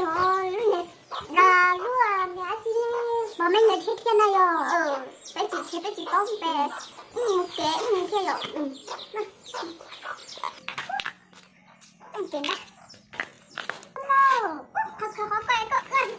Lub niag, lub niag dab tsi, mos me ntawd thiab thiab na yog, peb tsis thiab peb tsis paub peb mus kev mus thiab yom. Qhov qhov qhov koj koj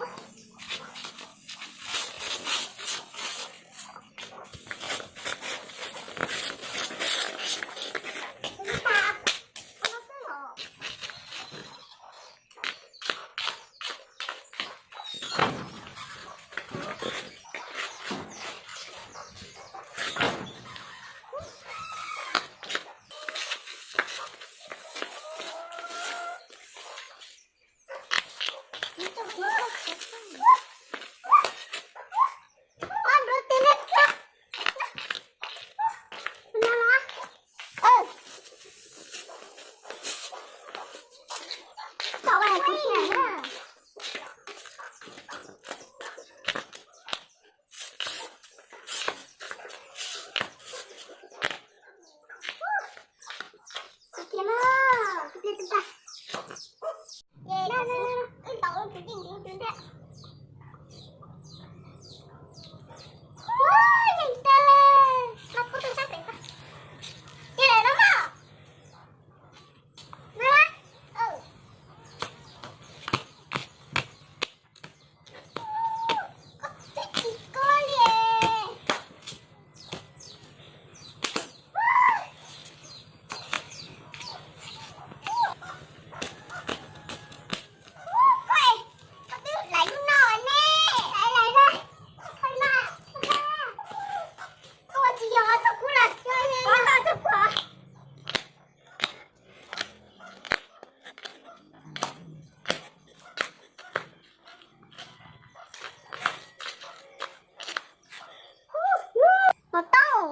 Mos Tooj,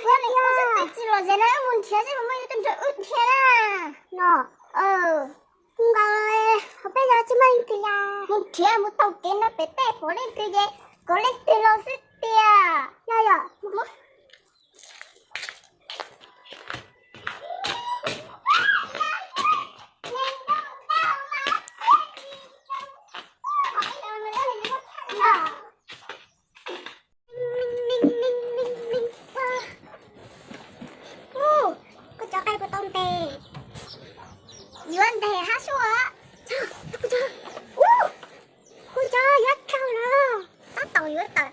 ua li ua xwb twb tsis los ze na, wb mus nrhiav seb puas muaj ib tug nrog wb nrhiav na. No, nkaus hauv peb zos tsis muaj leej twg li. Mus nrhiav mus taug kev no pem tej puav leej twg ces kom leej twg los xwb tiag. Yog yog. Ub, koj cov qaib puas tau ntes? Yuav ntes hab sua. Ub, kuv cov yuav raug lawm. Tab tom yuav tawm.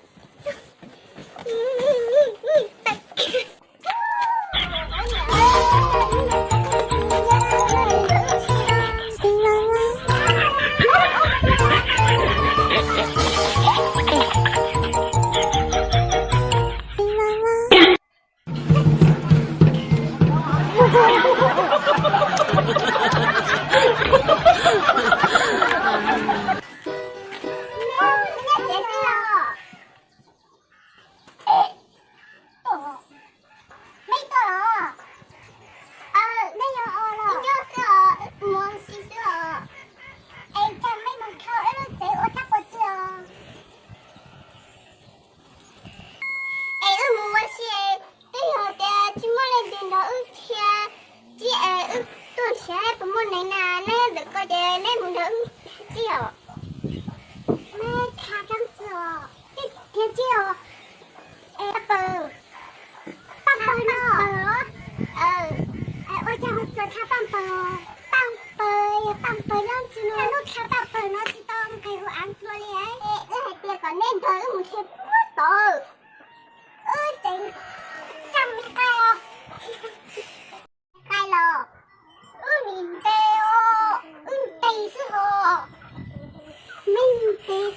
Mej tuaj los? Nej yog os los? Ib nyuag xwb os, wb mus ua si xwb os. Es cas mej mus dhau wb lub tsev ua rab puas tsi os? Es wb mus ua si, twb yog tias tsis muaj leej twg nrog wb thiab, tsis es wb tuaj nrhiav puas muaj neeg na, neb ntawm ko ces neb mus nrog wb tsi os. Neb khav kab tsi os, thiab tsi os. Es paj pawg, paj pawg no. Ua cas ho txawm khav paj pawg? Paj pawg yog paj pawg nyob ntsis no, lub khav paj pawg no tsis tau nqis hauv av dua li. Wb hais tias kom neb nrog wb mus nrhiav puag tod, wb tseem txaj muag qai os. Qai los? Wb nim ntes os, wb ntes xwb os. Mej ntes.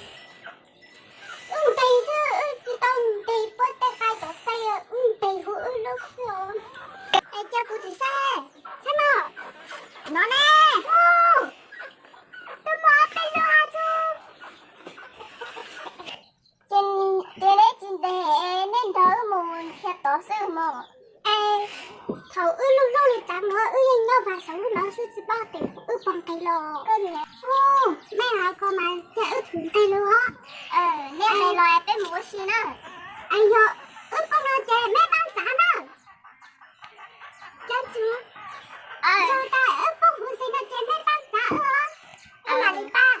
Wb ntes xwb, wb tsis tau ntes puab tej qai cov tej, wb ntes huv wb lub xwb os. Es cia kuv tsis saib, saib no. No ne. Twb muaj ob peb lub hab xwb. Ces neb tsis ntes, neb nrog wb mus nrhiav tod xwb mog. Es thaum wb luj luj li tas no wb yeej nyob vas saum lub no xwb tsis paub tias wb puas nqis los. Mej hais ko mas cia wb thum nqis lawm os. Nej nqis los peb mus ua si na. Es yog wb poob no ces mej paab txav na. Yog tas wb poob huv xeem no ces mej paab txav wb os. Wb mam li paab.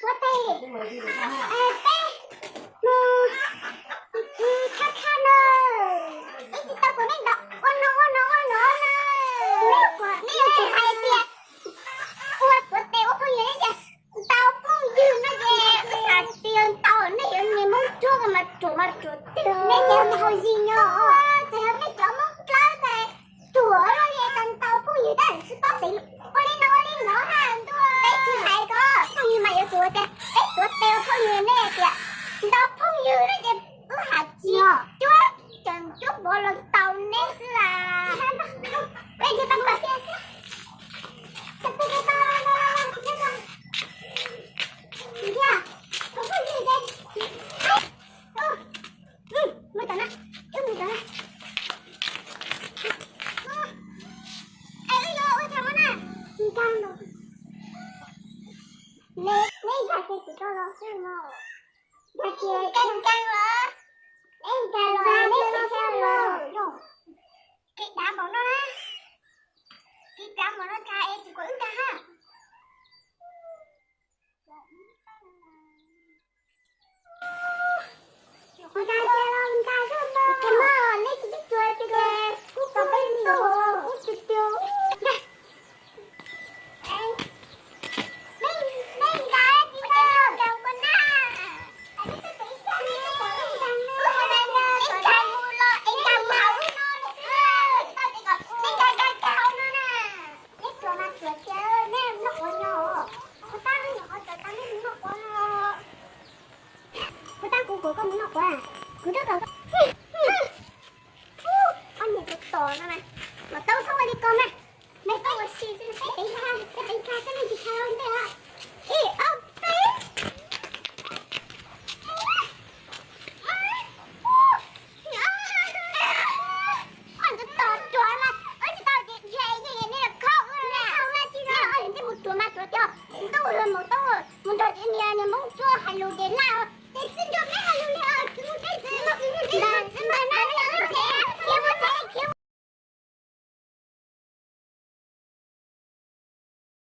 Ua tes, peb mus khab khab na, ib tsis tau kuv nej ntawd ua no ua no ua no na. Nej yuav tsum hais tias ua tuav tes ua phooj ywg ne ces tau phooj ywg no ces hais tias tau nej yuav niag Hmoob Tsuab mas ruam mas ruam twg nej ces haus zis nyob, ces yog nej cov Hmoob Dlawb tes ruam li tau ntau phooj ywg tab tsis paub tev ua li no ua li no na ntuj. Peb tsis hais ko, phooj ywg mas yuav tsum tias peb tuav tes ua phooj ywg ne tias ntau phooj ywg ne ces wb has tsis cuab, tseem cuab vov los tau neb xwb las. Peb tsis tau tias xwb. Mus tom no, wb mus tom no. Es wb yuav ua cas no na? Nkag los. Neb, neb nkag kiag tim ko los xwb no. Nkag kiag, nkag, nkag los. Neb nkag los, neb nkag los. Kev dav npaum no na. Kev dav npaum no nkag es tsis kom wb nkag ha. Nkag kiag los nkag xwb mas, neb tsis txawj tsuav ces kuv kom peb mus ub tiag tiag. Neb nkag tsis tau los nkag ua na. Neb nkag mus los es nkag mus hauv no, neb nkag nkag hauv no na. Neb tsuav mas tsuav tiag, neb mus noj quav nyo. Kuv tab nyuam qhuav txawm tau neb mus noj quav no. Kuv tab kuv kuv koj mus noj quav, kuv twb kom koj. Ob niag tus tom no mas, mam tau txhob ua li ko mas. Neb tau ua si xwb, peb teev kag, peb teev kag xwb, nej tsis tshua ua ntej os. Ib ob peb. Ua ntawd tos ruam mas, ua tsis tau ces ntshe yeej yog neb los khob wb na. Neb ob leeg thiaj mus ruam mas ruam tiag, tau mus tau mus nrog cov niag niag Hmoob Tsuab hais lus ces laj, ces tsis nrog peb hais lus li os, tsis mus peb tsis mus, tsis mus na.